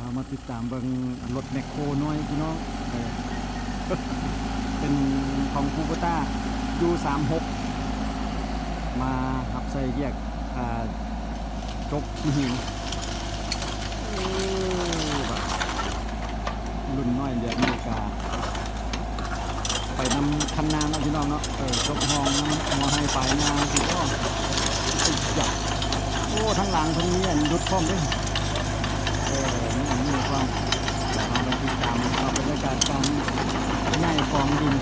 ເຮົາມາຕິດຕາມເບິ່ງລົດແມັກໂຄນ້ອຍພີ່ນ້ອງ ເອີ ເປັນຂອງຄູໂບຕ້າ ຢູສາມຫົກ ມາຮັບໃຊ້ວຽກ ອ່າ ຈົກຫີນ ເອີ ລຸ້ນນ້ອຍແບບນີ້ກະ ໄປນຳຄັນນາເນາະພີ່ນ້ອງເນາະ ເອີ ຈົກຮ່ອງນຳຫົວໄຮ່ປາຍນາຊິເນາະ ໂອ້ ທາງຫຼັງເພິ່ນມີອັນດຸດພ້ອມເດ້ ເອີ ມີອັນນີ້ພ້ອມ ດຽວເຮົາໄປຕິດຕາມເອົາບັນຍາກາດການຍ້າຍກອງດິນ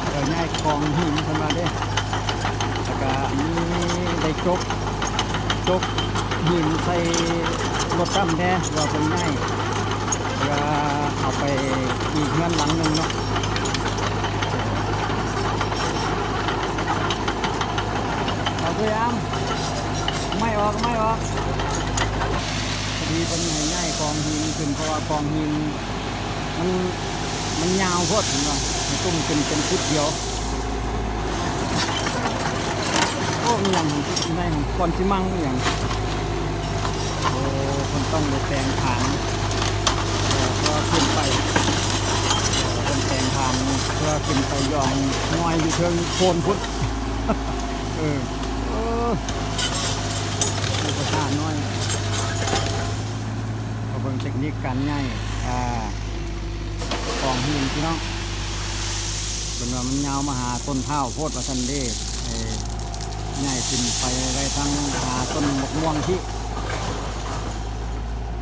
ເອີ ຍ້າຍກອງຫີນເພິ່ນວ່າເດ້ ແລ້ວກະມີໄດ້ຈົກ ຈົກຫີນໃສ່ລົດດຳແດ່ ວ່າເພິ່ນຍ້າຍ ເພື່ອເອົາໄປອີກເຮືອນຫຼັງໜຶ່ງເນາະ ເອົາຕົວຢ່າງ ໄມ້ອອກ ໄມ້ອອກ ພໍດີເພິ່ນໃຫ້ຍ້າຍກອງຫີນຂຶ້ນ ເພາະວ່າກອງຫີນມັນ ມັນຍາວໂພດ ເຫັນບໍ່ ໃຫ້ຕຸ້ມຂຶ້ນເປັນຈຸດດຽວ. ໂອ້ ມີຫຍັງຢູ່ໃນຫັ້ນ ບ່ອນຊິມັ່ງອີ່ຫຍັງ ໂອ້ ເພິ່ນຕ້ອງໄດ້ແປງຖານ ເອີ ເພື່ອຂຶ້ນໄປ ເອີ ເພິ່ນແປງຖານເພື່ອຂຶ້ນໄປຢອງງອຍຢູ່ເທິງໂພນພຸ້ນ ເອີ ເອີ ອຸປະຖານໜ້ອຍ ມາເບິ່ງເຕັກນິກການຍ້າຍ ອ່າ ກອງຫີນພີ່ນ້ອງ ເພິ່ນວ່າມັນຍາວມາຫາຕົ້ນພ້າວໂພດວ່າຊັ້ນເດ້ ໃຫ້ຍ້າຍຂຶ້ນໄປໄວ້ທາງຫາຕົ້ນບັກມ່ວງພີ້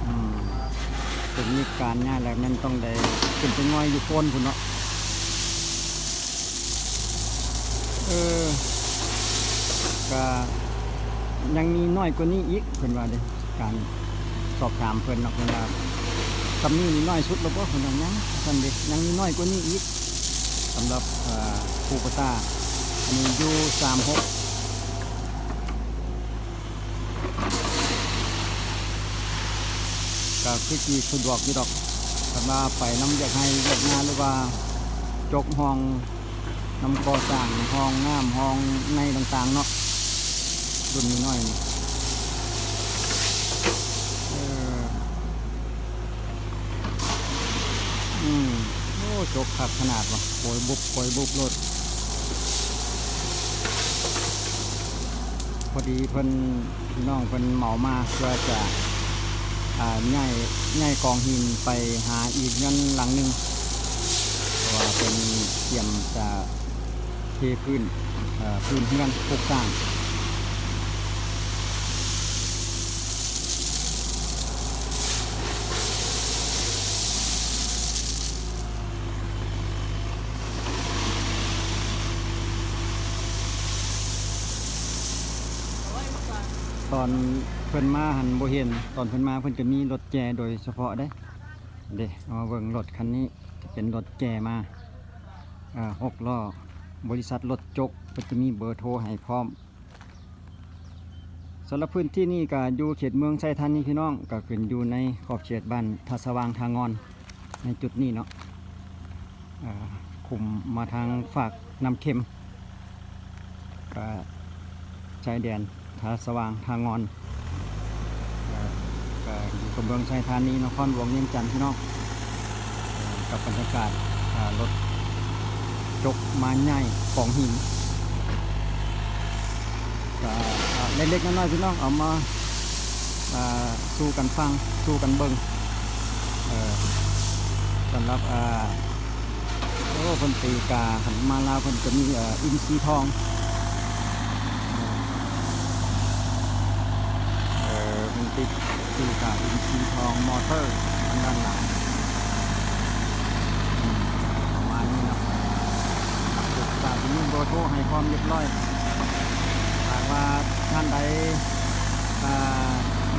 ອືມ ເຕັກນິກການຍ້າຍແລ້ວແມ່ນຕ້ອງໄດ້ຂຶ້ນໄປງອຍຢູ່ໂພນພຸ້ນເນາະ ເອີ ກະຍັງມີນ້ອຍກວ່ານີ້ອີກ ເພິ່ນວ່າເດ້ ການສອບຖາມເພິ່ນເນາະ ເພິ່ນວ່າ ສ່ຳນີ້ນີ້ນ້ອຍສຸດແລ້ວບໍ່ ເພິ່ນວ່າຍັງ ວ່າຊັ້ນເດ້ ຍັງມີນ້ອຍກວ່ານີ້ອີກ ສຳລັບ ເອີ ຄູໂບຕ້າ ອັນນີ້ຢູສາມຫົກ ກະຄືຊິສະດວກຢູ່ດອກ ຄັນວ່າໄປນຳວຽກໄຮ່ວຽກນາ ຫຼືວ່າຈົກຮ່ອງນຳກໍ່ສ້າງ ຮ່ອງນ້ຳ ຮ່ອງໃນຕ່າງໆເນາະ ລຸ້ນນ້ອຍໆນີ້ ເອີ ອືມ ໂອ້ ຈົກຄັກຂະໜາດວ່າ ໂກຍບຸບ ໂກຍບຸບໂລດ. ພໍດີເພິ່ນ ພີ່ນ້ອງເພິ່ນເໝົາມາເພື່ອຈະ ອ່າ ຍ້າຍ ຍ້າຍກອງຫີນໄປຫາອີກເຮືອນຫຼັງໜຶ່ງ ເພາະວ່າເພິ່ນກຽມຈະເທພື້ນ ເອີ ພື້ນເຮືອນປຸກສ້າງ. ຕອນເພິ່ນມາຫັ້ນບໍ່ເຫັນ ຕອນເພິ່ນມາເພິ່ນຈະມີລົດແຈໂດຍສະເພາະເດ້ ເດ້ ເອົາມາເບິ່ງລົດຄັນນີ້ ຈະເປັນລົດແຈມາ ເອີ ຫົກລໍ້ ບໍລິສັດລົດຈົກ ເພິ່ນຈະມີເບີໂທໃຫ້ພ້ອມ. ສຳລັບພື້ນທີ່ນີ້ກະຢູ່ເຂດເມືອງໄຊທານີພີ່ນ້ອງ ກະຂຶ້ນຢູ່ໃນຂອບເຂດບ້ານທ່າສະຫວ່າງທ່າງ່ອນ ໃນຈຸດນີ້ເນາະ ເອີ ຄຸມມາທາງຟາກນ້ຳເຄັມ ກະຊາຍແດນທ່າສະຫວ່າງທ່າງ່ອນ ເອີ ກະຢູ່ກັບເມືອງໄຊທານີ ນະຄອນຫຼວງວຽງຈັນພີ່ນ້ອງ. ກັບບັນຍາກາດ ອ່າ ລົດຈົກມາຍ້າຍກອງຫີນ ກະ ອ່າ ເລັກໆນ້ອຍໆ ພີ່ນ້ອງ ເອົາມາ ອ່າ ສູ່ກັນຟັງ ສູ່ກັນເບິ່ງ ເອີ ສຳລັບ ອ່າ ໂອ້ ເພິ່ນຕີກາ ຄັນມາລາວເພິ່ນຈະມີ ເອີ ອິນຊີທອງ ເອີ ເອີ ເພິ່ນຕິດ ຕີກາ ອິນຊີທອງມໍເຕີ ທາງດ້ານຫຼັງ ອືມ ປະມານນີ້ເນາະ ກະຊິມີເບີໂທໃຫ້ພ້ອມຮຽບຮ້ອຍ ຫາກວ່າທ່ານໃດ ອ່າ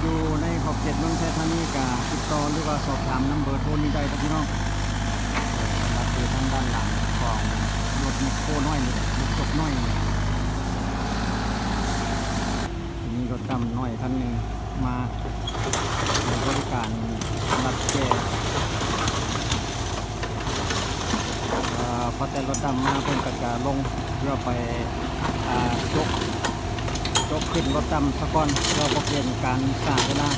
ຢູ່ໃນຂອບເຂດເມືອງໄຊທານີ ກະຕິດຕໍ່ ຫຼືວ່າສອບຖາມນຳເບີໂທນີ້ໄດ້ເດີພີ່ນ້ອງ ເອີ ສຳລັບຢູ່ທາງດ້ານຫຼັງຂອງລົດແມັກໂຄນ້ອຍນີ້ແຫຼະ ລົດຈົກນ້ອຍນີ້ ມີລົດດຳນ້ອຍຄັນໜຶ່ງມາໃຫ້ບໍລິການຮັບແຈກ ເອີ ພໍແຕ່ລົດດຳມາເພິ່ນກະຈະລົງເພື່ອໄປ ອ່າ ຈົກ ຈົກຂຶ້ນລົດດຳສາກ່ອນ ເພື່ອບໍ່ເປັນການຊ້າເວລາ.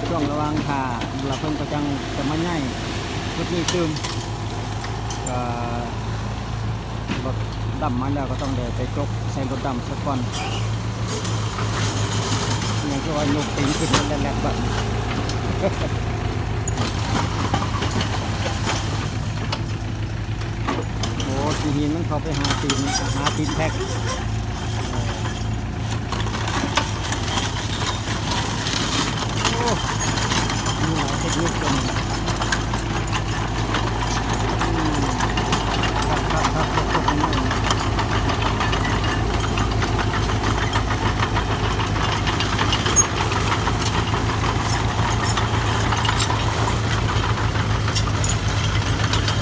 ຊ່ວງລະຫວ່າງຖ້າລະເພິ່ນກໍຈັ່ງຈະມາໃຫຍ່ຈຸດນີ້ຕື່ມ. ກໍລົດດຳມາແລ້ວ ກໍຕ້ອງໄດ້ໄປຈົກໃສ່ລົດດຳສາກ່ອນ. ຍັງຄືວ່າຍົກຕີນຂຶ້ນແລ່ນໆ ບາດນີ້. ໂອ້ ຂີ້ຫີນມັນເຂົ້າໄປຫາຕີນ ຫາຕີນແທັກ. ໂອ້ ມີຫຼາຍເຕັກນິກຕົວນີ້. ອືມ ຄັກໆໆ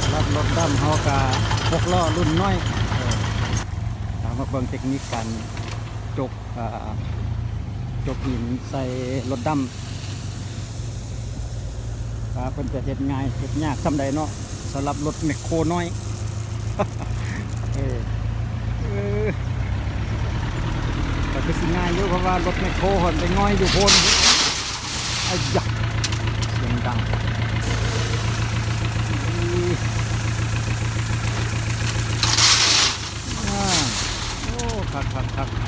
ໆ ສຳລັບລົດດຳເຮົາກະ ຫົກລໍ້ລຸ້ນນ້ອຍ. ເອີ ເອົາມາເບິ່ງເຕັກນິກການຈົກ ເອີ ຈົກຫີນໃສ່ລົດດຳ ວ່າເພິ່ນຈະເຮັດງ່າຍເຮັດຍາກສ່ຳໃດເນາະ ສຳລັບລົດແມັກໂຄນ້ອຍ. ເອີ ເອີ ກໍຄືຊິງ່າຍຢູ່ ເພາະວ່າລົດແມັກໂຄຫັ້ນໄປງ່ອຍຢູ່ໂພນ. ໄອ້ຢະ ສຽງດັງ. ອາ ໂອ້ ຄັກໆໆ.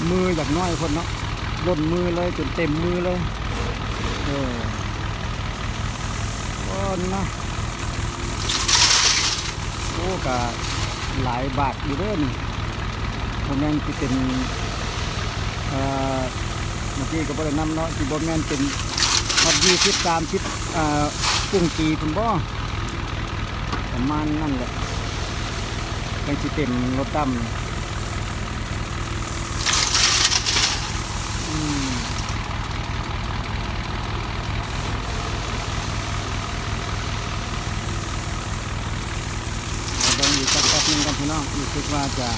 ມືຢາກນ້ອຍພຸ້ນເນາະ ລົ້ນມືເລີຍ ຈົນເຕັມມືເລີຍ. ເອີ ໂອ້ນະ ໂອ້ ກະຫຼາຍບາດຢູ່ເດີນີ້. ບໍ່ແມ່ນຊິເປັນ ເອີ ເມື່ອກີ້ກໍບໍ່ໄດ້ນຳເນາະ ຊິບໍ່ແມ່ນເປັນຮອດ ຊາວ ສາມສິບ ເອີ ກຸງກີພຸ້ນບໍ? ປະມານນັ້ນແຫຼະ ຈັ່ງຊິເຕັມລົດດຳ. ອືມ ເບິ່ງອີກຈັກແປັບໜຶ່ງກ່ອນພີ່ນ້ອງ ຮູ້ສຶກວ່າຈະ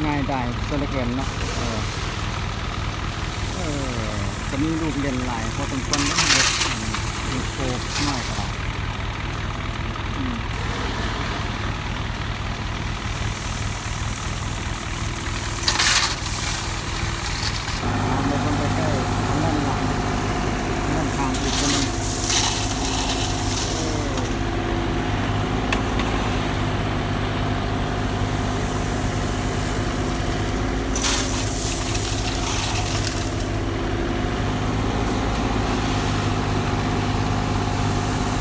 ງ່າຍດາຍຊະເຫຼືອເກີນເນາະ. ເອີ ເອີ ກໍມີລູກເຫຼັ້ນຫຼາຍພໍສົມຄວນເດ້ ເຮັດອັນໂຄນ້ອຍກໍໄດ້. ອືມ ອ່າ ໄປເບິ່ງໃກ້ໆ ທາງດ້ານຫຼັງ ທາງດ້ານຂ້າງອີກຄົນໜຶ່ງ.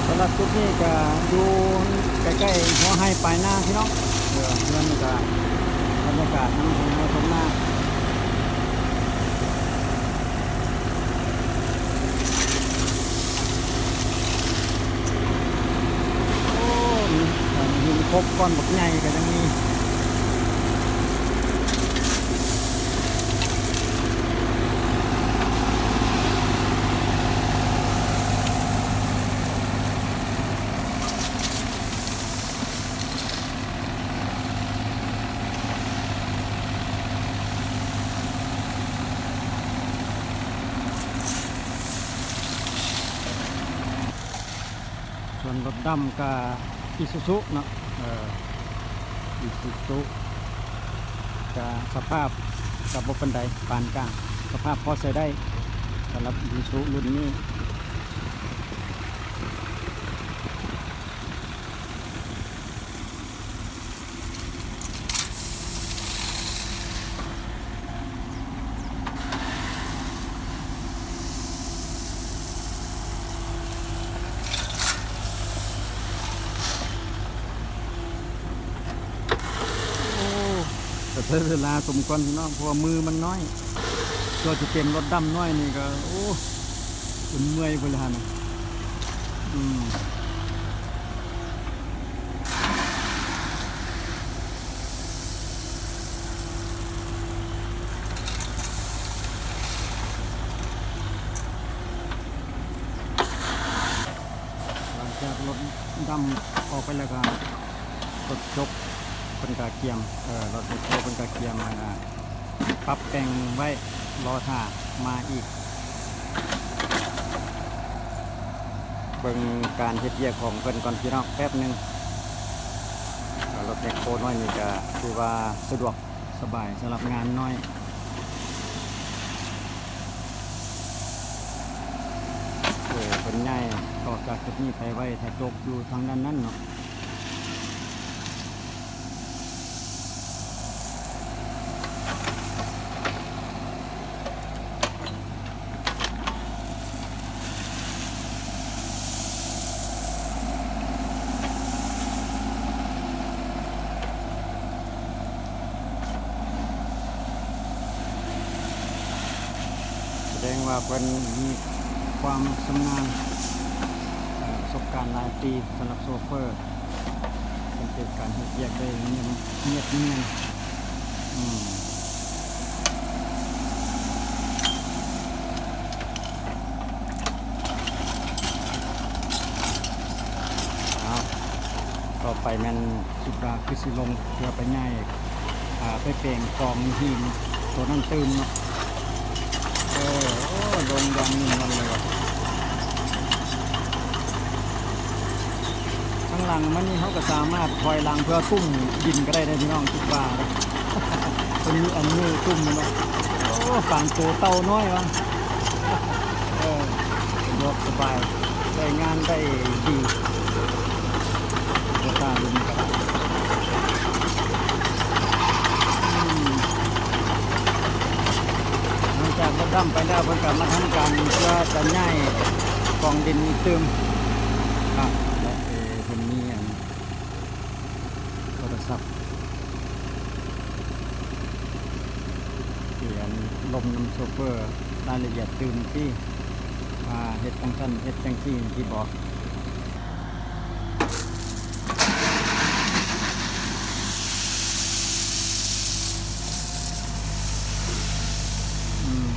ສຳລັບຈຸດນີ້ກະຢູ່ໃກ້ໆຫົວໄຮ່ປາຍນາພີ່ນ້ອງ. ເອີ ເຮືອນນີ້ກະບັນຍາກາດນຳທົ່ງໄຮ່ທົ່ງນາ. ໂອ້ ຫີນຄົບກ້ອນບັກໃຫຍ່ກໍຍັງມີ. ສ່ວນລົດດຳກະອີຊູຊູເນາະ ເອີ ອີຊູຊູ ກະສະພາບກະບໍ່ປານໃດ ປານກາງ ສະພາບພໍໃຊ້ໄດ້ ສຳລັບອີຊູຊູລຸ້ນນີ້. ໂອ້ ກໍໃຊ້ເວລາສົມຄວນເນາະ ເພາະວ່າມືມັນນ້ອຍ ກວ່າຊິເຕັມລົດດຳນ້ອຍນີ້ກໍ ໂອ້ ຈົນເມື່ອຍພຸ້ນລະຫັ້ນ. ອືມ ຫຼັງຈາກລົດດຳອອກໄປແລ້ວກໍ ລົດຈົກເພິ່ນກະກຽມ ເອີ ລົດແມັກໂຄເພິ່ນກະກຽມ ອັນນ່າ ປັບແຕ່ງໄວ້ ລໍຖ້າມາອີກ. ເບິ່ງການເຮັດວຽກຂອງເພິ່ນກ່ອນພີ່ນ້ອງ ແປັບໜຶ່ງ. ອ່າ ລົດແບັກໂຄນ້ອຍນີ້ກະຖືວ່າສະດວກສະບາຍສຳລັບງານນ້ອຍ. ເອີ ເພິ່ນຍ້າຍອອກຈາກຈຸດນີ້ໄປໄວ້ຖ້າຈົກຢູ່ທາງດ້ານນັ້ນເນາະ. ສະແດງວ່າເພິ່ນມີຄວາມຊຳນານ ເອີ ປະສົບການຫຼາຍປີສຳລັບໂຊເຟີ. ເປັນການເຮັດວຽກໄດ້ງຽບງຽບງຽງ. ອືມ ເອົາ ຕໍ່ໄປແມ່ນ ຄິດວ່າຄືຊິລົງເພື່ອໄປຍ້າຍ ອ່າ ໄປແປງກອງຫີນໂຕນັ້ນຕື່ມເນາະ. ເອີ ໂອ້ ລົງຢ່າງນີ້ມັນເລີຍວ່າ ທາງຫຼັງມັນນີ້ເຮົາກໍສາມາດຖອຍຫຼັງເພື່ອຕຸ້ມດິນກໍໄດ້ເດ້ພີ່ນ້ອງ ຄິດວ່ານະ. ເພິ່ນມີອັນມືຕຸ້ມເນາະ. ໂອ້ ປານໂຕເຕົ່ານ້ອຍວ່າ. ເອີ ສະດວກສະບາຍ ໃຊ້ງານໄດ້ດີ. ໂຕຕ້າລຸ້ນນີ້ກໍໄດ້ ອືມ ຫຼັງຈາກລົດດຳໄປແລ້ວ ເພິ່ນກໍມາທຳການເພື່ອຈະຍ້າຍກອງດິນອີກຕື່ມ. ອ່ະ ແລະ ເອີ ເພິ່ນມີອັນ ໂທລະສັບ ທີ່ອັນລົມນຳໂຊເຟີ ລາຍລະອຽດຕື່ມຕິ ວ່າເຮັດຈັ່ງຊັ້ນ ເຮັດຈັ່ງຊີ້ຕິບໍ. ອືມ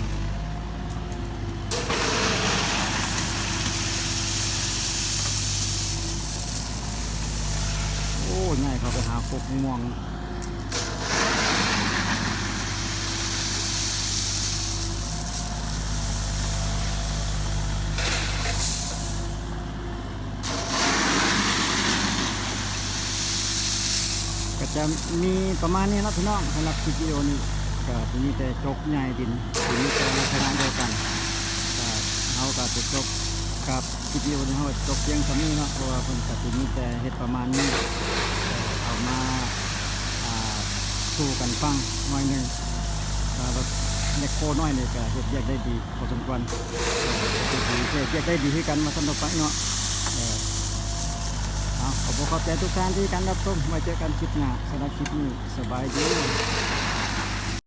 ໂອ້ ຍ້າຍເຂົ້າໄປຫາກົກມ່ວງ. ກໍຈະມີປະມານນີ້ເນາະພີ່ນ້ອງ ສຳລັບຄລິບວິດີໂອນີ້ ກໍຊິມີແຕ່ຈົກຍ້າຍດິນ ຊິມີແຕ່ລັກສະນະດຽວກັນ. ກໍເຮົາກໍຈະຈົບກັບ ຄລິບວິດີໂອນີ້ເຮົາກໍຈົບພຽງສ່ຳນີ້ເນາະ ເພາະວ່າເພິ່ນກໍຊິມີແຕ່ເຮັດປະມານນີ້ ເອົາມາ ອ່າ ສູ່ກັນຟັງໜ້ອຍໜຶ່ງ. ອ່າ ລົດແບັກໂຄນ້ອຍນີ້ກໍເຮັດວຽກໄດ້ດີພໍສົມຄວນ ເຮັດວຽກໄດ້ດີຄືກັນວ່າຊັ້ນເຖາະເນາະ. ເອີ ເອົາ ຂອບອົກຂອບໃຈທຸກທ່ານທີ່ໃຫ້ການຮັບຊົມ ໄວ້ເຈີກັນຄລິບໜ້າ. ສຳລັບຄລິບນີ້ ສະບາຍດີ.